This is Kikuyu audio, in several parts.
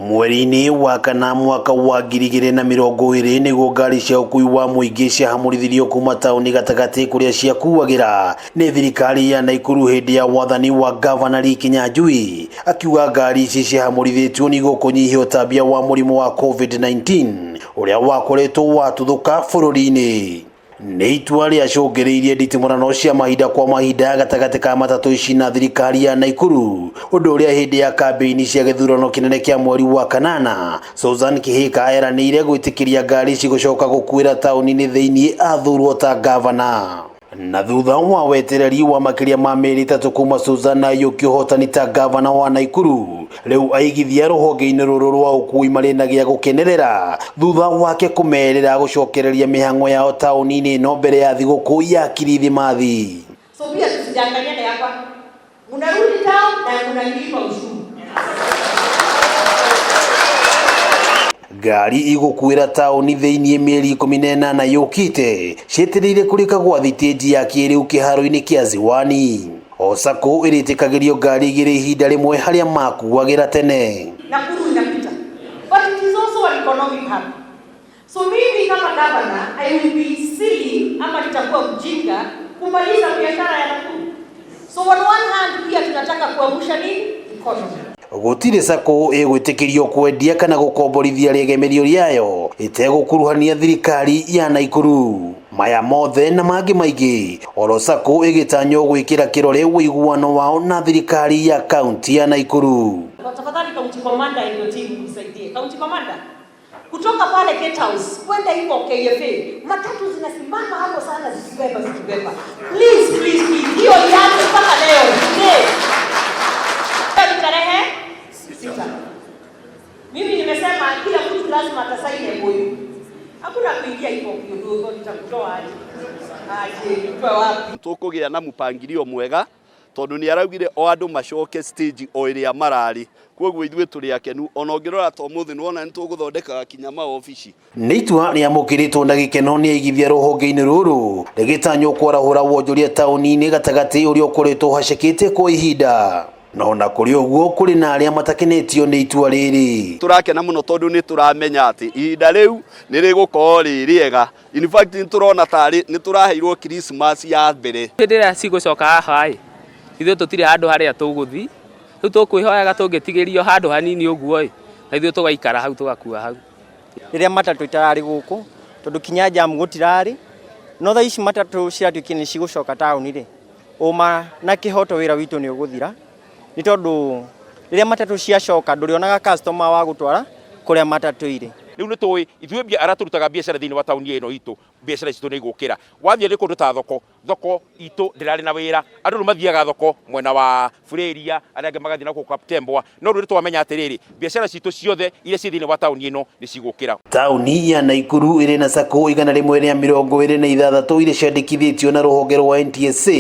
Mweri-inĩ wa kana mwaka wa 2020 nĩguo ngari cia ũkui wa mũingĩ ciahamũrithirio kuma taũni gatagatĩ kũrĩa ciakuagĩra nĩ thirikari ya Naikuru hĩndĩ ya wathani wa gavana Lee Kinyanjui, akiuga ngari ici ciahamũrithĩtio nĩguo kũnyihia ũtambia wa mũrimũ wa COVID-19 ũrĩa wakoretwo watuthũka bũrũri-inĩ. Nĩ itua rĩacũngĩrĩirie nditimũrano cia mahinda kwa mahinda gatagatĩ ka matatũ ici na thirikari ya Naikuru, ũndũ ũrĩa hĩndĩ ya kambĩini cia gĩthurano kĩnene kĩa mweri wa kanana Susan Kihika eranĩire gwĩtĩkĩria ngari ici gũcoka gũkuĩra taũni-inĩ thĩinĩ athurwo ta gavana. Na thutha wa wetereri wa makĩria ma mĩeri 3 kuma Susan aiyũkia ũhotani ta gavana wa Naikuru, rĩu aigithia rũhonge-inĩ rũrũ rwa ũkui marĩ na gĩa gũkenerera thutha wake kũmerĩra gũcokereria mĩhang'o yao taũni-inĩ ĩno mbere ya thigũkũ ya Kirithimathi. So pia tusijiangalie hapa, mnarudi town na mnalipa ushuru. Ngari igũkuĩra taũni thĩinĩ mĩeri 18 yũkĩte cietereire kũrĩka gwa thitĩnji ya kĩrĩu kĩharo-inĩ kĩa Ziwani. O sacco ĩrĩtĩkagĩrio ngari 2 ihinda rĩmwe harĩa makuagĩra tene. Nakuru inapita. But it is also an economic hub. So mimi kama governor, I will be silly ama nitakuwa mjinga kumaliza biashara ya Nakuru. So on one hand pia tunataka kuamsha nini? Economy. Gũtirĩ sacco ĩgwĩtĩkĩrio kwendia kana gũkomborithia rĩegemerio rĩayo ĩtegũkuruhania thirikari ya Naikuru. Maya mothe na mangĩ maingĩ oro sacco ĩgĩtanywo gwĩkĩra kĩrore ũiguano wao na thirikari ya kaunti ya Naikuru. Tafadhali County Commander ndio team msaidie. County Commander kutoka pale Gate House kwenda hivyo KFA, matatu zinasimama hapo sana zikibeba zikibeba. Please, please, please, hiyo ianze mpaka leo. Today. Ni tarehe 6. Mimi nimesema kila mtu lazima atasaini MOU. Hakuna kuingia hivyo kidogo, nitakutoa aje? Aje, nitoe wapi? Tukugia na mupangilio mwega tondu ni araugire o andu macoke stage o iria marari, koguo ithuĩ tũrĩ akenu. Ona ũngĩrora ta ũmũthĩ nĩwona nĩtũgũthondekaga kinya maobici. Nĩ itua rĩamũkĩrĩtwo na gĩkeno nĩ aigithia rũhonge-inĩ rũrũ rĩgĩtanywo kwarahũra wonjoria taũni-inĩ gatagatĩ ũrĩa ũkoretwo ũhacĩkĩte kwa ihinda. No na kũrĩ ũguo kũrĩ na arĩa matakenetio nĩ itua rĩrĩ. Tũrakena mũno tondũ nĩ tũramenya atĩ ihinda rĩu nĩ rĩgũkorwo rĩ rĩega. In fact nĩ tũrona tarĩ nĩ tũraheirwo Christmas ya mbere. Hĩndĩ ĩrĩa cigũcoka haha ĩ, ithuĩ tũtirĩ handũ harĩa tũgũthiĩ. Rĩu tũkwĩhoyaga tũngĩtigĩrio handũ hanini ũguo ĩ, na ithuĩ tũgaikara hau tũgakua hau. Rĩrĩa matatũ itararĩ gũkũ, tondũ kinya jam gũtirarĩ, no thaa ici matatũ ciratuĩkire nĩ cigũcoka taũni rĩ, ũma na kĩhoto wĩra witũ nĩ ũgũthira, nĩ tondũ rĩrĩa matatũ ciacoka ndũrĩonaga customer wa gũtwara kũrĩa matatũ irĩ. Rĩu nĩ tũĩ ithuĩ arĩa tũrutaga biacara thĩinĩ wa taũni ĩno itũ, biacara citũ nĩ igũkĩra. Wathiĩ nĩ kũndũ ta thoko, thoko itũ ndĩrarĩ na wĩra, andũ rĩu mathiaga thoko mwena wa Fureria, arĩa angĩ magathiĩ na kũu Kaptembwa, no rĩu nĩtwamenya atĩrĩrĩ, biacara citũ ciothe iria ciĩ thĩinĩ wa taũni ĩno nĩ cigũkĩra. Taũni ya Naikuru ĩrĩ na sacco 126 iria ciandĩkithĩtio na rũhonge rwa NTSA.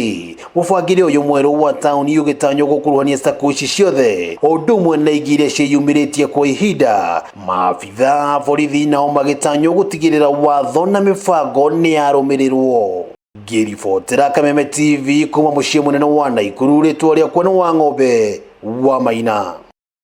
Mũbangĩre ũyũ mwerũ wa taũni ũgĩtanywo gũkuruhania sacco ici ciothe o ũndũ ũmwe na ingĩ iria ciĩyumĩrĩtie kwa ihinda. Maabitha a borithi nao magĩtanywo gũtigĩrĩra watho na mĩbango nĩ yarũmĩrĩrwo. Ngĩribotera Kameme TV kuma mũciĩ mũnene wa Naikuru, rĩtwa rĩakwa nĩ Wang'ombe wa Maina.